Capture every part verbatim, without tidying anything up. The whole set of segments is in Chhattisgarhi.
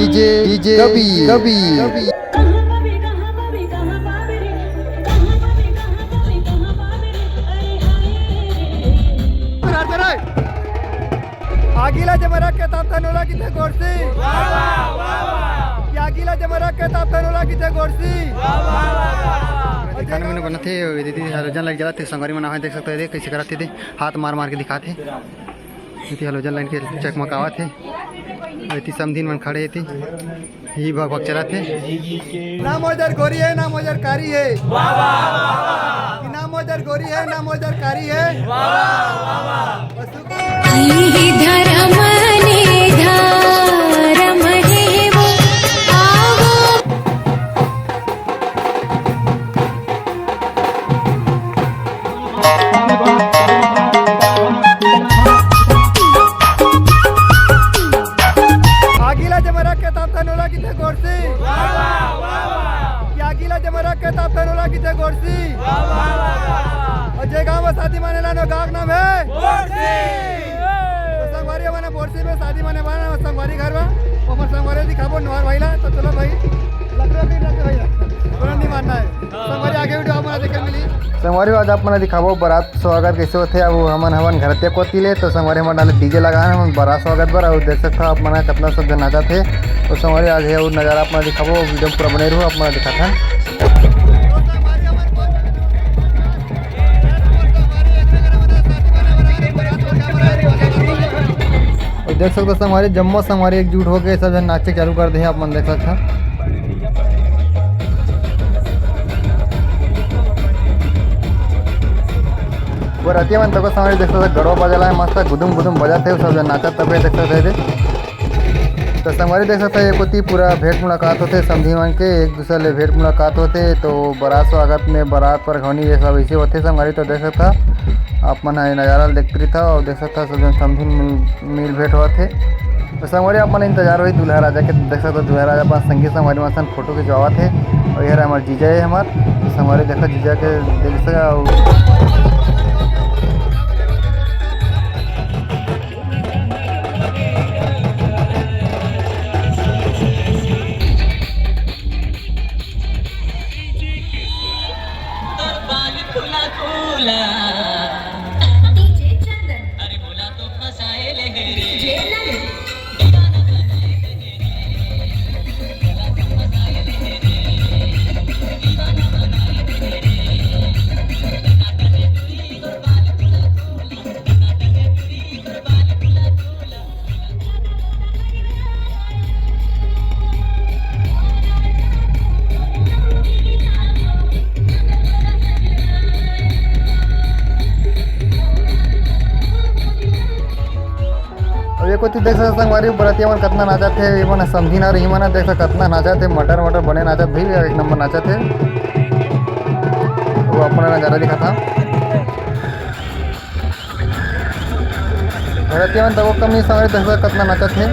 डीजे, डीजे कवि, कवि। आगी ला जमरा के ताप तनोला किथे गोरसी। वाह, वाह, वाह, वाह। कि आगी ला जमरा के ताप तनोला किथे गोरसी। वाह, वाह, वाह, वाह। एती खाना मैंने बनाथे, ये दीदी हलोजन लाइट जलाथे, संगवारी मन आए देख सकत हो, ये देख कैसे करत हे, हाथ मार मार के दिखाथे। एती हलोजन लाइट के चकमकावत हे, एती समधिन मन खड़े हे एती। ही बकबक चलत हे। ना मोजर गोरी हे, ना मोजर कारी हे। वाह, वाह, वाह, वाह। कि ना मोजर गोरी हे, ना मोजर कारी हे। वाह, वाह, वाह, वाह। बस तू ही धर्म ने धर्म हे वो, आवो। आगी ला जमरा के ताप तनोला किथे गोरसी। वाह, वाह, वाह, वाह। कि आगी ला जमरा के ताप तनोला किथे गोरसी। वाह, वाह, वाह, वाह। अउ जे गाँव में शादी मानेला, ओ गाँव के नाम हे गोरसी। तो संगवारी, हमन गोरसी में शादी माने वाला हे, संगवारी घर में, ओमन संगवारी दिखाबो नोहर भाई ला। तो चलो भाई, लकड़ी, लकड़ी, लकड़ी भाई ला, कोनो नहीं मानना हे। संगवारी, आगे वीडियो आप मन ला देखे मिली। संगवारी, आज आप मन ला दिखाबो बारात स्वागत कैसे होथे। अब हमन हवन घरतिया कोती ले, तो संगवारी, हमन डाले डीजे लगाए हन, हमन बारात स्वागत बर। अउ देख सकत हो आप मन कतना सब झन नाचत हे। तो संगवारी, आज हे अउ नजारा आप मन ला दिखाबो, वीडियो में पूरा बने रहू, आप मन ला दिखाथन। अउ देख सकत हो संगवारी, जम्मो संगवारी एकजुट होके सब झन नाचे चालू कर दे हे, आप मन देख सकत हो। बरतिया मन तको संगवारी देख सकत हो, गड़वा बजाला हे, मस्त गुदुम गुदुम बजात हे, सब झन नाचत तबे देख सकत हो। तो संगवारी देख सकत हो, ये कोती पूरा भेंट मुलाकात होथे, समधी मन के एक दूसरा ले भेंट मुलाकात होथे। तो बारात स्वागत में बारात परघौनी ये सब ऐसे होथे संगवारी। तो देख सकत हो, आप मन ह ये नजारा ल देखत रहिथव अउ देख सकत हो, सब झन समधी मिल, मिल भेंट होवत हे। तो संगवारी, आप मन इंतजार होही दूल्हा राजा के। देख सकत हो, दूल्हा राजा अपन संगी संगवारी मन संग फोटो खिंचवावत हे। अउ ये हरे हमर जीजा हे हमर। तो संगवारी, देखो जीजा के, देख सकत हो। अब ये कोती देख सकत संगवारी, बरतिया मन कतना नाचत हे, ये मन समधी नार ही मन देख सकत कतना नाचत हे, मटर मटर बने नाचत भाई, एक नंबर नाचत हे। वो अपना नजारा दिखाथा। बरतिया मन तको कम नहीं संगवारी, देख सकत कतना नाचत हे।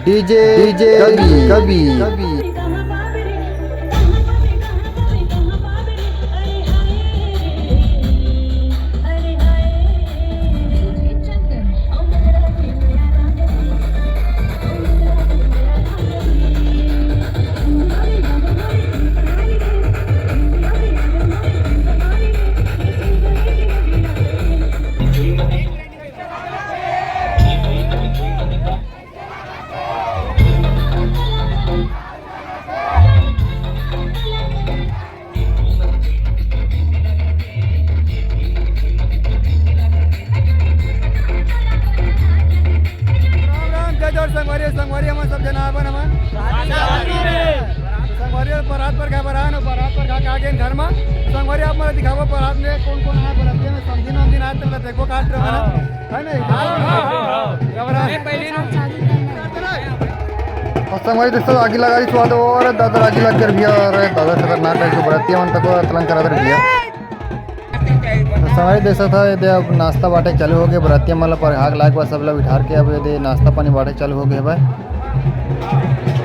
डीजे, डीजे कवि, कवि। राम राम, जय जोहार संगवारी, संगवारी हमन सब झन आए हन हमन। संगवारी बारात परघा बर आए हन, बारात परघा के आगे घर मा। संगवारी आप मन ला दिखाबो बारात में कौन कौन आए, बरतिया में समधी नमधी आए, तब देखबो काट रहे हैं। है नहीं? हाँ, हाँ, हाँ। घबरा। अरे, पहले ना। और संगवारी दोस्तों, आगी लगा दी थोड़ा तो, अरे दादा, आगी लग कर भैया, अरे दादा, खतरनाक है, जो बरतिया मन तक अतलन करा दे भैया। तो संगवारी देख सकत हो, ये दे अब नाश्ता बांटे चालू हो गए, बरतिया मन ला परघा के लाग बा, सब ला बिठार के अब ये दे नाश्ता पानी बांटे चालू हो गए भाई।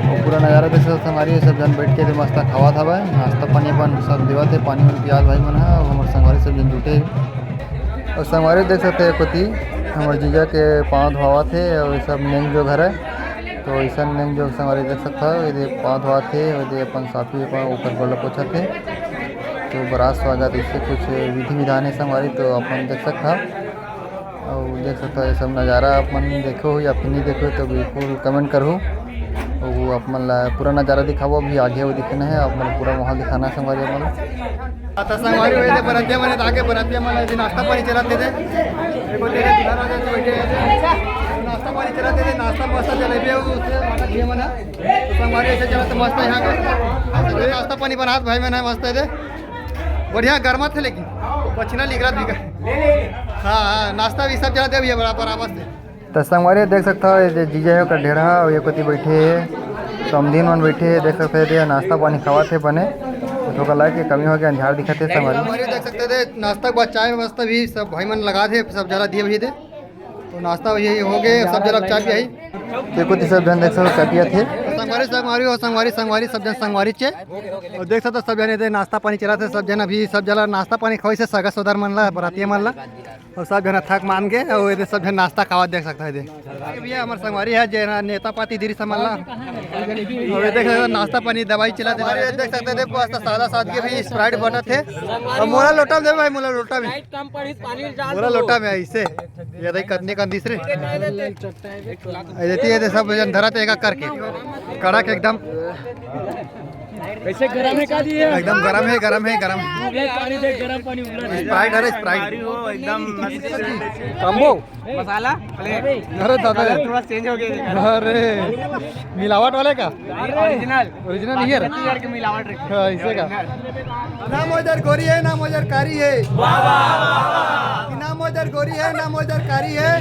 और पूरा नजारा देख सकत हो संगवारी, ये सब झन बैठ के दे मस्त खावत हवय, नाश्ता पानी अपन सब देवत हे, पानी वानी पियात भाई मन ह, और हमर संगवारी सब झन जुटे हे। और संगवारी देख सकत हो, एक कोती हमर जीजा के पाँव धोवावत हे अउ ये सब नेंग जोग हरय। तो अइसन नेंग जोग संगवारी देख सकत हव, ये दे पाँव धोवावत हे, ये दे अपन साफी अपन ऊपर गोड़ ल पोछत हे। तो बरात स्वागत अइसे कुछ विधि विधान हे संगवारी, तो अपन देख सकत हव। अउ देख सकत हव, ये सब नजारा अपन देखे हो या फिर नहीं देखे हो, तो बिल्कुल comment करहू। अउ अपन ला पूरा नजारा दिखाबो, अभी आगे वो दिखाना हे, अपन पूरा माहौल दिखाना हे संगवारी मन। हाँ, तो संगवारी हो, ये बरतिया मन आगे, बरतिया मन अभी नाश्ता पानी चलत हे। देखो, तेरे दुल्हा राजा जी बैठे हैं। नाश्ता पानी चलत हे, नाश्ता मस्त जलेबी है, उससे माता जी मन है। तो संगवारी ऐसे चलत मस्त है यहाँ के। नाश्ता पानी बनात भाई मन है, मस्त है दे। बढ़िया गरमात हे, लेकिन पसीना निकलत भी का। हाँ, हाँ, नाश्ता भी सब चलत हे भैया, बड़ा बराबर से। त संगवारी देख सकत हव, ये दे जीजा हे, ओकर ढेड़हा, अउ ये कोती बैठे हे, समधिन मन बैठे हे, देख सकत हव, ये दे नाश्ता पानी खावत हे बने, थोड़ा लाइट के कमी हो गया, अंधियार दिखत हे संगवारी। संगवारी देख सकत हव, ये दे नाश्ता के बाद चाय वास्ता भी सब भाई मन लगा दे, सब जला दिए भी दे, तो नाश्ता भी हो गए, सब जला चाय पियाही। ये कोती सब झन देख सकत हव, चाय पियत हे। संगवारी, संगवारी, अउ संगवारी, संगवारी, सब झन संगवारी चे, अउ देख सकत हव, सब झन ये दे नाश्ता पानी चलत हे, सब झन अभी सब जला नाश्ता पानी खवाइस हे, सगा सोदर मन ला, बरातिया मन ला। अउ सब झन थक मान के, अउ ये दे सब झन नाश्ता खावत देख सकत हव ये दे। भैया, हमर संगवारी हे, जे ना नेता पाती दिरी समझ ला। अउ ये देख सकत हव, नाश्ता पानी दवाई चलत हे। अरे, देख सकत हव, देखो, मस्त सादा सादगी भी Sprite बनत हे। अउ मोला लोटा में दे भाई, मोला लोटा में। मोला लोटा में ऐसे। ये देख, कतने का दिस रे। ये देती, ये दे सब झन धरत हे एक एक करके। कड़क एकदम। कैसे गरम है का दिए? एकदम गरम है, गरम है, गरम। ये पानी दे, गरम पानी उबला दे। Sprite, अरे Sprite। हो एकदम मस्त। कम्बो। मसाला? अरे दादा। Colour थोड़ा change हो गया। अरे, मिलावट वाले का? Original। Original नहीं है? छत्तीसगढ़ के मिलावट रखे। हाँ, इसे का? ना मोजर गोरी है, ना मोजर कारी है। कि ना मोजर गोरी है, ना मोजर कारी है।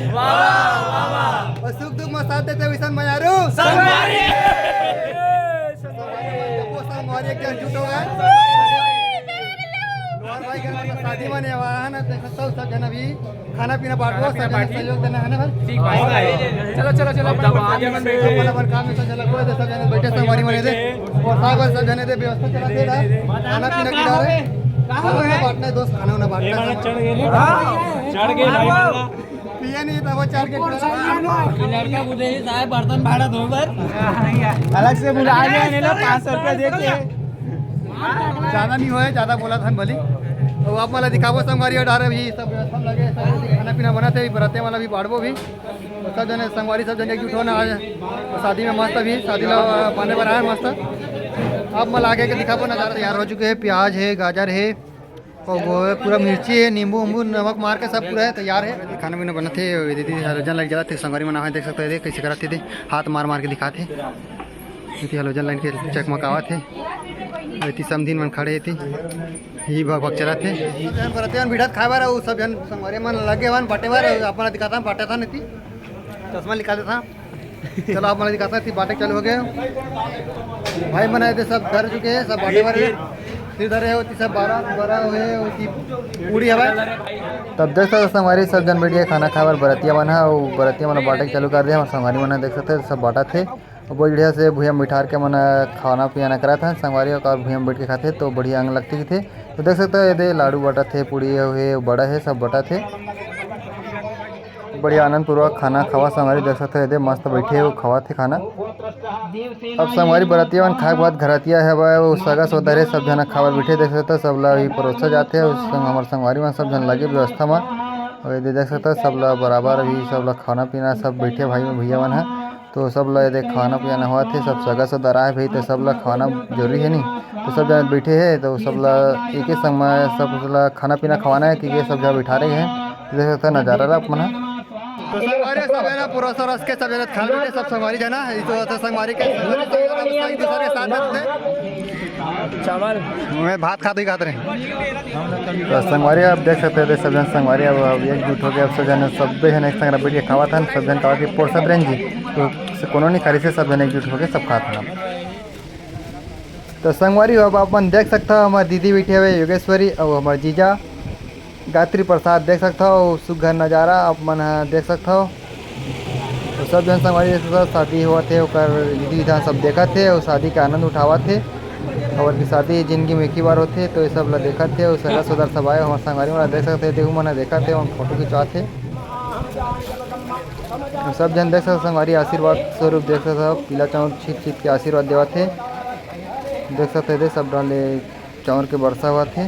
अउ सुख दुख में साथ देते वैसन मयारू। संगवारी। संगवारी एक जन जुट हो गए। और भाई, शादी माने वाला है ना, देख सकता हूँ, सब जन अभी खाना पीना बांट लो, सब जन सहयोग देना है ना भाई। ठीक भाई। चलो, चलो, चलो, अपन अपन काम में सब जन लग गए, सब जन बैठे, संगवारी माने दे। और साहब सब जने दे व्यवस्था चला दे रहा। खाना पीना की डर है। खाना बांटना है दोस्त, खाना वाना बांटना है। चढ़ गए भाई। पिए नहीं था वो चार के। लड़का बुझे ही साहब बर्तन भाड़ा दो बार। अलग से बुला लिया, नहीं ना, पाँच सौ रुपया दे के। ज्यादा नहीं होए, ज्यादा बोला था भली। तो आप वाला दिखाबो संगवारी और डारे भी सब व्यवस्था लगे, सब खाना पीना बनाते भी, बराते वाला भी बाढ़बो भी। तो सब जने संगवारी सब जने एकजुट होना आज शादी में मस्त भी शादी ला माने बर आए मस्त। आप मला आगे के दिखाबो नजारा। तैयार हो चुके हैं, प्याज है, गाजर है, और वो है पूरा मिर्ची है, नींबू उम्बू नमक मार के सब पूरा है, तैयार है। खाना पीना बनत हे, ये दीदी हलोजन लाइट जलत हे, संगवारी मन आए देख सकते हैं, देख कैसे करत हे, हाथ मार मार के दिखात हे। इति हलोजन लाइट के चकमकावत हे, इति समधिन मन खड़े हे, इति ही भग भग चलत हे। सब जन बरतिया मन बिठत खाए बर, अउ सब जन संगवारी मन लगे हवन बांटे बर, अपन दिखाता बांटे था नीति चश्मा निकाल देता। चलो, आप मन दिखाता थी बांटे चालू हो गए। भाई मन आए थे, सब धर चुके हैं, सब बांटे बर सिर धरे होती, सब बारा बारा हुए होती पूरी हवा। तब देख सकते संगवारी सब जन बैठ के खाना खाए बर बरतिया मन हा, अउ बरतिया मन बांटे चालू कर दे। हमर संगवारी मन देख सकते सब बांटत हे, अउ बढ़िया से भुइयां में बिठार के मन खाना पियाना करत हे संगवारी, अउ भुइयां में बैठ के खाते तो बढ़िया अंग लगती थे। तो देख सकते हो, ये दे लाडू बांटत हे, पूड़ी हे, बड़ा हे, सब बांटत हे। बढ़िया आनंद पूर्वक खाना खावा संगवारी, देख सकते हो, ये दे मस्त बैठे हे, खावत हे खाना। अब संगवारी बरतिया मन खाए के बाद घरतिया हे, अब वो सगा सोदर हे, सब झन खाए बर बैठे, देख सकते हो, सब ला अभी परोसा जाते हे। उस संग हमर संगवारी मन सब झन लगे व्यवस्था में, अउ ये दे देख सकते हो, सब ला बराबर अभी सब ला खाना पीना सब बैठे भाई मन भैया मन ह। तो सब ला ये दे खाना पियाना होवत हे, सब सगा सोदर आए भाई, तो सब ला खाना जरूरी हे नी। तो सब जने बैठे हे, तो सब ला एक ही संग में सब ला खाना पीना खवाना हे, क्योंकि सब जगह बैठा रहे हैं। देख सकते हैं नजारा ला आप मन ह। तो संगवारी सब है ना, पूरा सरस के सब जने खा लेते, सब संगवारी जाना है, तो, तो संगवारी के संगवारी सब एक दूसरे के साथ रहते। चावल। मैं भात खाते ही खाते रहे। तो संगवारी आप देख सकते हैं, सब जन संगवारी अब, अब एकजुट हो गए, अब सब जन, सब जन एक संग बैठ के खावत हन, सब जन खावत के पोरसत रहन जी, तो से कोनो नहीं खाली से सब जन एकजुट होके सब खात हन। तो संगवारी हो, अब अपन देख सकता हो, हमार दीदी बैठे हुए योगेश्वरी और हमार जीजा गायत्री प्रसाद देख सकता हो, सुघर नजारा आप मन ह देख सकता हो। तो सब जन संगवारी देख सकता हो, शादी होवत हे, ओकर विधि विधान सब देखत हे और शादी के आनंद उठावत हे। और की शादी जिंदगी में एक ही बार होथे, तो ये सब ला देखत हे और सगा सोदर सब आए, हमार संगवारी मन ला देख सकते हे, देहू मन ह देखत हे, हम फोटो खिंचवात हे। सब झन देख सकत संगवारी, आशीर्वाद स्वरूप देख सकत, पीला चाउर छीट छीट के आशीर्वाद देवत हे। देख सकत हे, सब डाले चाउर के बरसा होवत हे।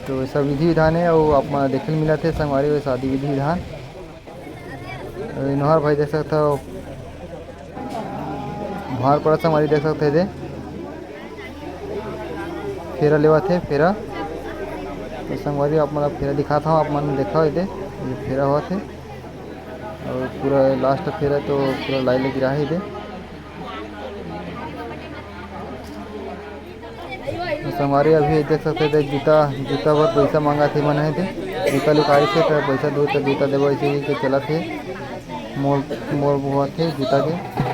तो ये सब विधि विधान हे, अउ आप मन देखे ल मिलत हे संगवारी, वो शादी विधि विधान। अउ इनोहर भाई देख सकत हो, भांवर पड़त संगवारी देख सकत हे दे, फेरा लेवत हे, फेरा। तो संगवारी आप मन ला फेरा दिखात हव, आप मन देखा हे दे, ये फेरा होवत हे। अउ पूरा लास्ट फेरा तो पूरा लाई लगी रहा हे दे। तो संगवारी अभी देख सकत हे दे, जूता, जूता बर पैसा मांगत हे मन हे दे, जूता लुकाइस हे तो पैसा दो तो जूता देबो, ऐसे ही के चलत हे, मोल, मोल होवत हे जूता के।